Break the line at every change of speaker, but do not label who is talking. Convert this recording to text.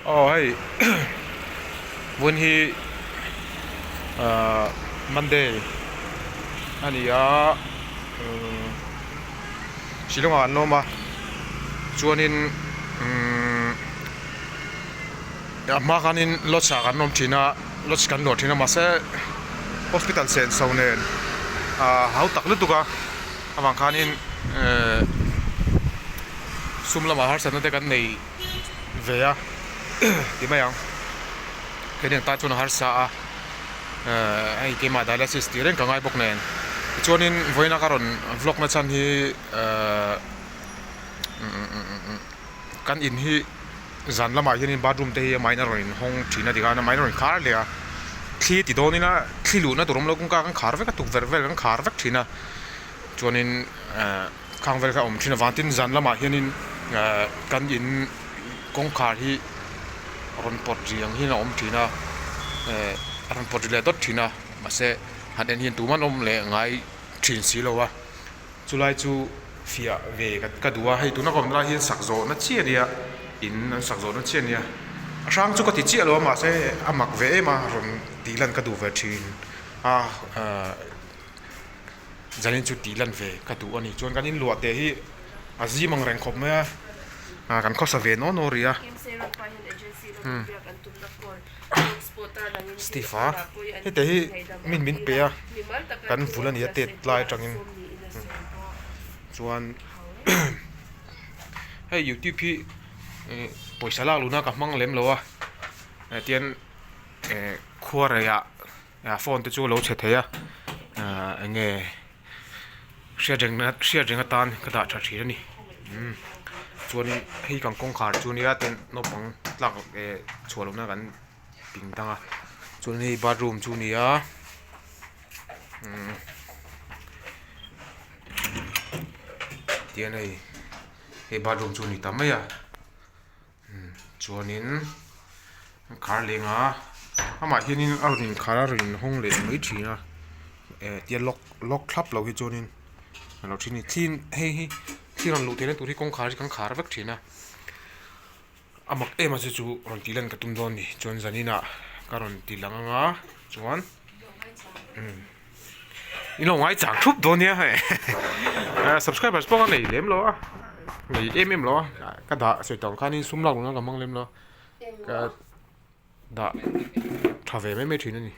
Aw hei vawiin hi ahh Monday a ni a umm Shillong ah an awm a chuanin umm a hma khanin lodge ah kan awm thin a lodge kan luah thin a mahse hospital senso nen ahh hau tak lutuk a avang khanin ehh sum lamah harsatna te kan nei. ve a ti mai ang keini ang tan chuan a harsa a ehh hei keimah dialysis tih reng ka ngai bawk nen tichuanin vawiina ka rawn vlog na chhan hi ehh kan in hi zan lamah hianin bathroom te hi amahin a rawn inhawng thin a tikhan amahin a rawn khar leh a thli ti dawn ila thli luhna tur awm lo kawngka kan khar vek a tukverh vel kan khar vek thin a chuanin ehh. Khang vel kha a awm thin avang tin zan lamah hianin ehh kan in kawngkhar hi rawn pawt ri ang hian a awm thin a ehh a rawn pawt ri leh dawt thin a mahse han en hian tumah an awm leh ngai thin si lo a chulai chu fiah ve ka duh a hei tuna ka awmna lai hian sak zawhna chiah a nia in an sak zawhna chiah a nia a hrang chu ka ti chiah lo a mahse a mak ve em a rawn tih lan ka duh ve thin a ehh. Zanin chu tih lan ve ka duh a ni. Chuan kan inluah teh hi a zim ang reng khawp mai a, ah kan khawsa ve naw naw rih a. Steve a heta hi min min pe a kan vul a ni a tet lai atangin chuan hei youtube hi pawisa lak luhna ka hmang lem lo a tian eh khuareiah. Ah phone te chu a lo chhe thei a ah eng nge hriat reng na hriat reng atan ka dah tha thin a ni umm chuanin hei kan kawngkhar chu nia tin naupang tlak eh chhuah lohna kan ping dang a chuan hei bathroom chu a ni a umm tihian hei hei bathroom chu a ni ta mai a. Chuanin a khar leng a amah hianin a rawn inkhar a rawn inhawng leh mai thin a eh tia lock lock thlap loh hi chuanin a lo thin a ni thli hei hi thli rawn luh theihna tur hi kawngkhar hi kan khar vek thin a a mak em a chu chu rawn tih lan ka tum dawn a ni chuan zaninah ka rawn ti lang ang a chuan umm. In lo ngai chang thup dawn nia hei subscribers pawh ka nei lem lo a nei em em lo a ka dah sawi tawh ang khanin sum lak lohna ka hmang lem lo a ka dah tha ve mai mai thin a ni.